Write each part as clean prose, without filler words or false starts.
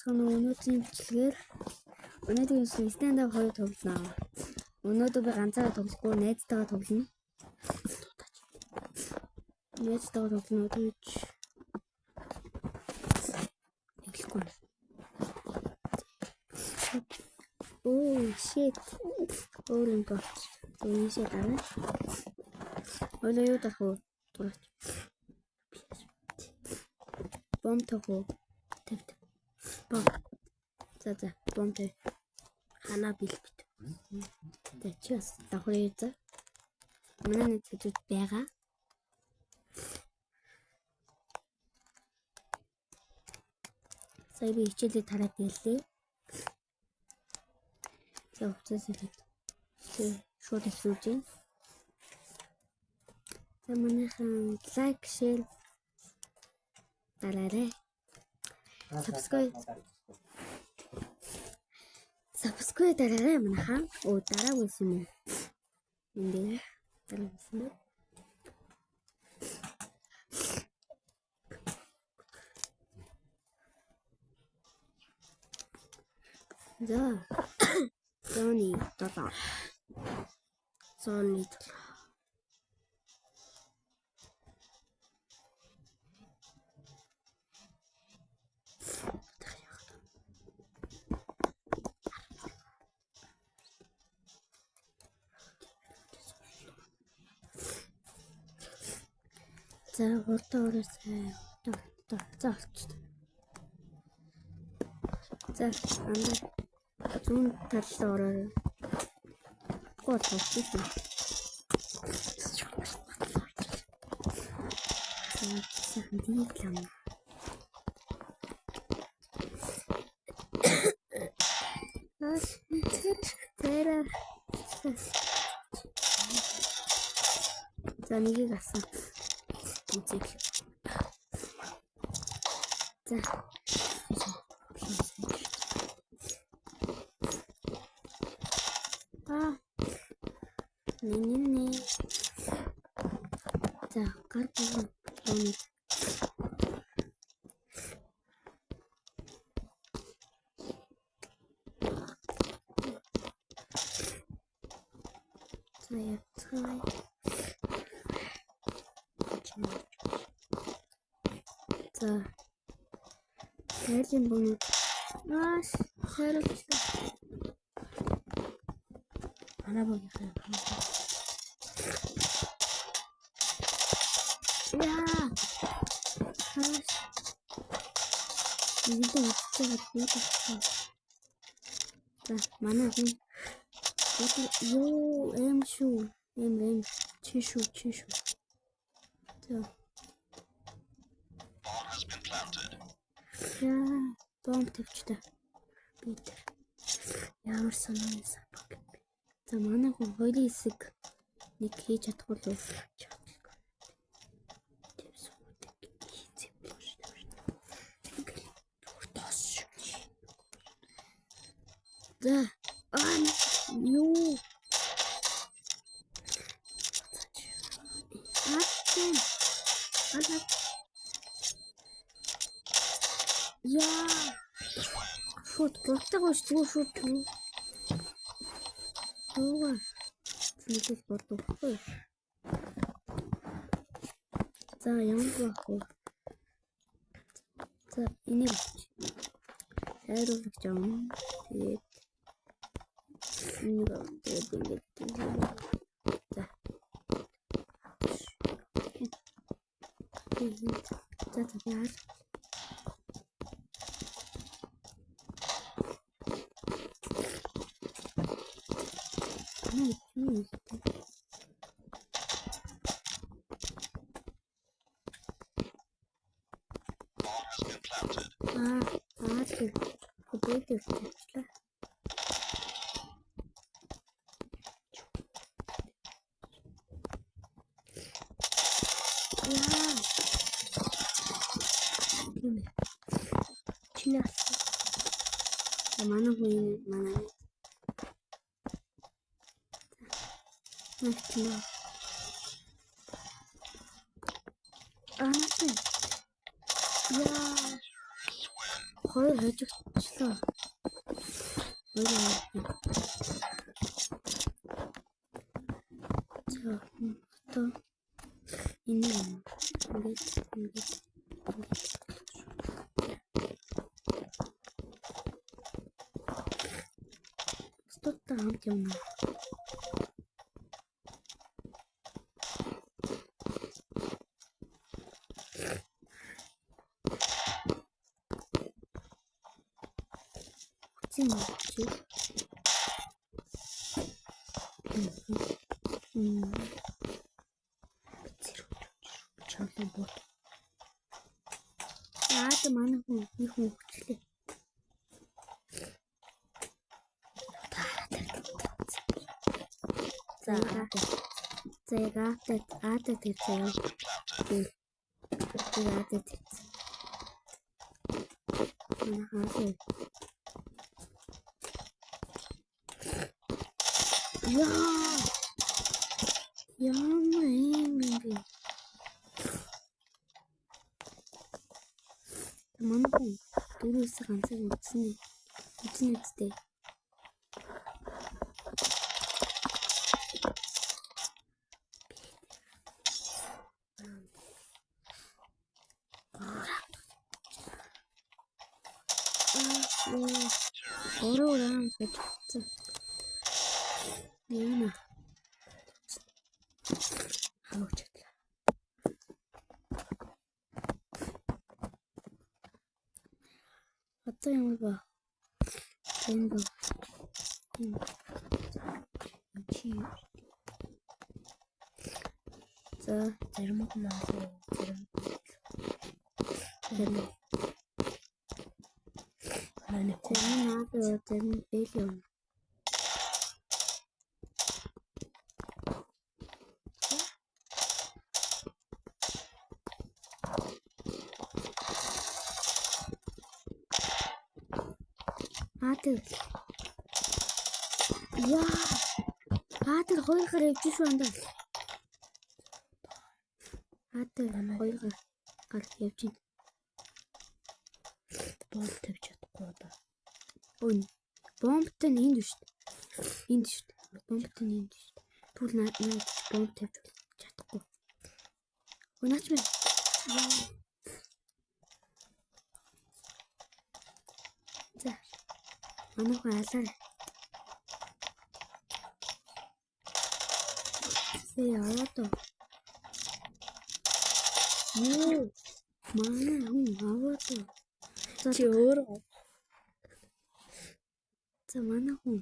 Сайн байцгаана уу? Өнөөдрийн бичлэгээр өнөөдрийн бичлэг stand up 2 тоглоно. Өнөөдөр би ганцаараа тоглохгүй найзтайгаа тоглоно. Найзтайгаа тоглоно гэж эхлэхгүй. Оо shit. Өөр юм болч. Ийшээ дараа. Ойлоо юу дарах вэ? Дураач. Бомб тавих уу? Тавь. Бомб. За бомб тавь. Ханаа бэлбэт. За чи бас давхар за. Манай нэг хэдүүд байгаа. Сая би хичээлээ тараад ирлээ. За хувцас хэлээд. Тэг шууд эхлүүлж байна. За манайхан лайк, шеэр дараарай. Subscribe. Subscribe дараарай манайхан. Оо дараагүй юм уу? Энд дээр дараагүй юм уу? За. Зооны 7. Зооны 7. За хурдан ороосай. Хурдан. За олчихлоо. За андаа зүүн талдаа ороорой. Гол болчихсон. За сайхан дийлэн. Тэр За нэгийг асан. Үзье. За. Аа. Нэ. За, гар буу. За, явцгаая. За. Тайлын бомб. Ааш, хайруулчлаа. Манай багийнхаа Яа. Хааш. Нэгэнтээ үзэж байгаад би болсон. За, манай хүн юу эм шүү. Эм эм чи шүү, чи шүү. За. Яа, бомб тавьчихлаа. Би тэр ямар сонин сапаг. За манай хүн хоёрын хэсэг нэг хийж чадахгүй л чадахгүй. За аа юу Аа. Яа. Шууд болтойгоо зүгээр шууд. Ууга. Нэгэл болов уу? За ямар байх вэ? За энийг хайруулагч юм. Тэгээд энийг тэгээд ингээд за. За за би хар. Нэ юу юм бэ? Аа, аа тэр хөдөлгөөн тавьчлаа. Яа. Тийм ээ. Чиний алсан. За манай хүн манай. За. Аа. Яа. Хоёр хожигдчлоо. Хоёр. За одоо энэ ингээд ингээд ингээд бусдуудтай хамт явна. Үцэн чи. Чолоо бот. Аа та манай хүн нэг хүн өгчлээ. За За яг аатай аатай тэр заяа. Би аатай тэр. Манай хаалаа. Яа. Ямар юм бэ? Манай хүн дөрөвс ганцаар үтсэн. Үтсэн үсттэй. Гурав раунд гэж утсан. Яна. хамаач чадлаа. Одоо ямар ба? Энэ ба. Чи За, заримуд нь аа зарим зарим манай нэг зарим наад зарим бэл юм. Аа тэр. Яа. Аа тэр хоёр гар явж шүү андаа. Аа тэр хоёр гар явж байна. бомб тавьж чадахгүй одоо. Өн. Бомбт нь энд шүү дээ. Энд шүү дээ. Бомбт нь энд шүү дээ. Тэгвэл наад бомб тавьж чадахгүй. Өө наач мэ. За. Манай хүн алаар. Тэ яваад уу. Юу? Манай хүн аваад уу. За Чи өөрөө За манай хүн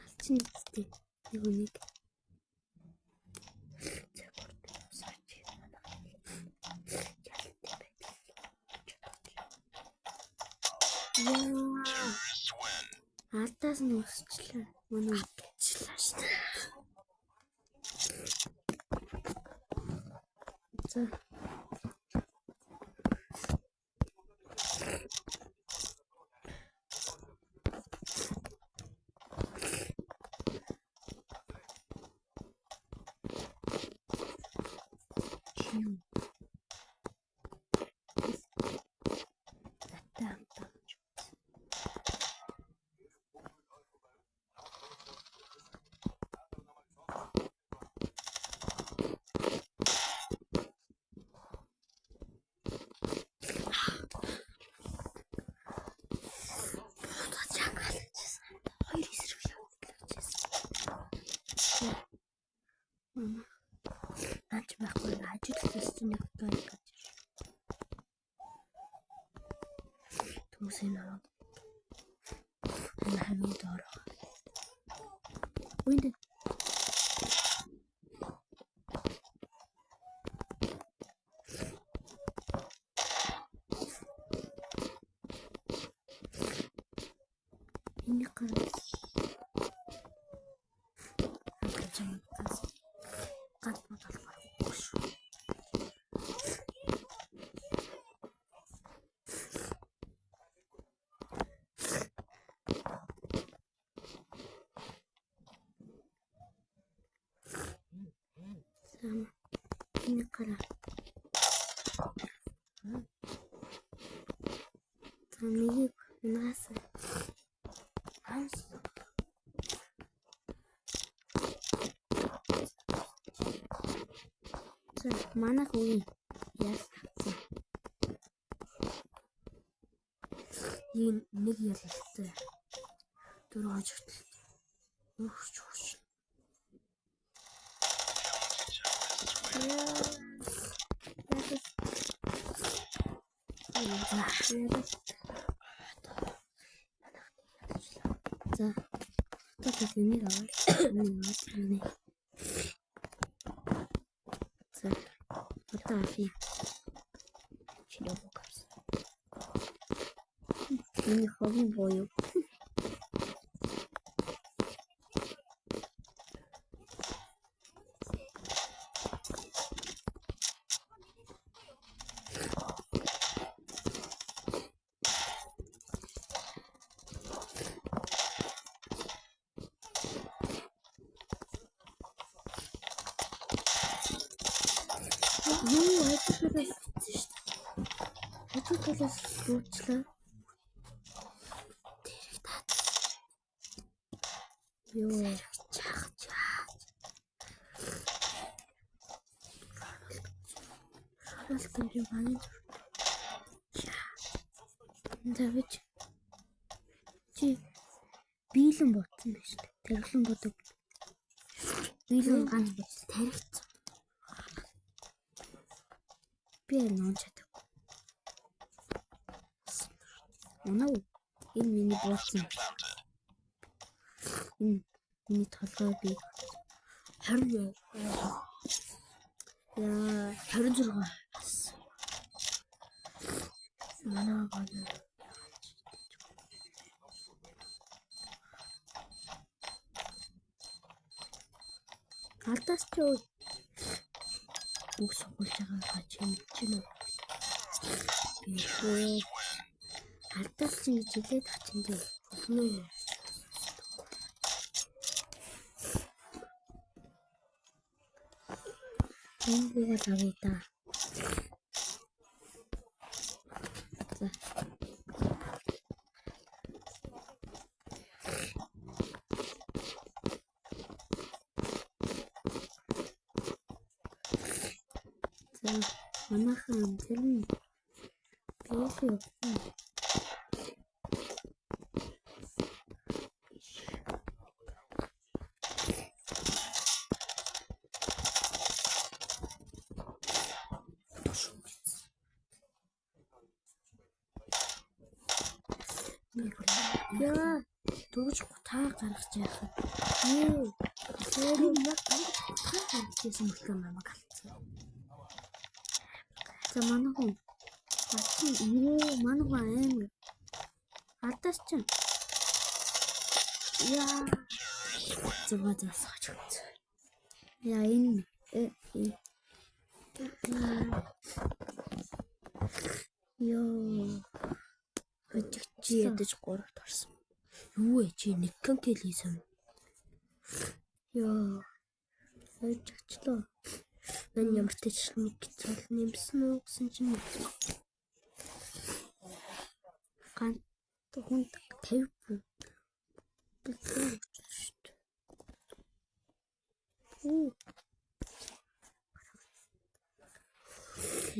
алчин үсттэй нэг үнийг яа алдаас нь өсчлээ манай авчлаа шүү дээ. За Чи юу? Наттай хамт авч. буцаж хагалчихсан. Хоёр эсрэг хагалчихсан. Мама Наач байхгүй хажуу талаас чинь нэг гал гэж. Хүмүүсийн намайг энэ хамгийн доор. Үнд энэ гараас Хамт юм ганц ганц бод болохоор үгүй шүү. Сама энэ гараа. За нэгийг унагаасан. Ганц. За манайх үгүй ялцсан. Нэг нэг ялалтай. Дөрөв хожигдол. Өгч өгч. За. Одоо энийг аваад энийг аваад энийг. За. Одоо авъя. Чиний бог авсан. Миний хогийн буюу. Юу хажуу талаас битсэн шүү дээ. Хажуу талаас руучлаа. Тэрэг таад. Юу Чах чах. шалт юм манай зүр. За бич. Чи биелэн ботсон байж тээ. Тархилан бодог. Биелэн ганц бод. Таригц. Би харин унж чадаагүй. Унаа. Энэ миний бууцсан. Энэ миний толгой би 20 яа 26. Манай баг. Алдаас чи өө. Бүх сугуулж байгаагаа чи мэдэж байна уу? Би шүү. Алдаас чи гэж хэлээд ах чинь дээ. Болно уу? Энэ буугаад авъя да. За. За манайхан тэр нь биелээ явсан. Яа, Дөрвж гутаа гаргаж яхад юу? би яг дөрвж гутаа гаргаж ясан мөртлөө намайг алдсан. За манайхан. Чи юу манайхан амар. Алдаас чинь. Яа, 6 заас хожигдсон. яа энэ энэ. Йоо. Чи Хожигчлаа. ядаж 3-т орсон. Юу вэ чи нэг кил хийсэн. Йоо. Хожигчлаа. Энэ ямар ч ч нэг кил нэмсэн үү гэсэн чинь мэдсэн. Ганц хүнд 50 бүлэг шүү дээ. Үу.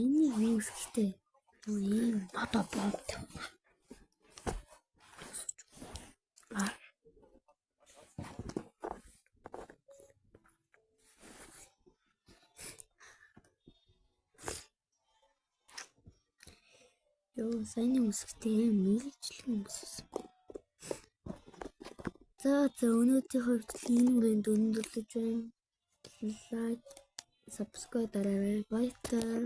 Энийг юу ихтэй. Ийм Одоо бомб. А Йоо, саяны үсгтэй ийм мэрэгчлэн өмссөн. За за өнөөдрийнхөө бичлэг энэ хүрээнд өндөрлөж байна. Лайк, subscribe дараарай. Баяртай.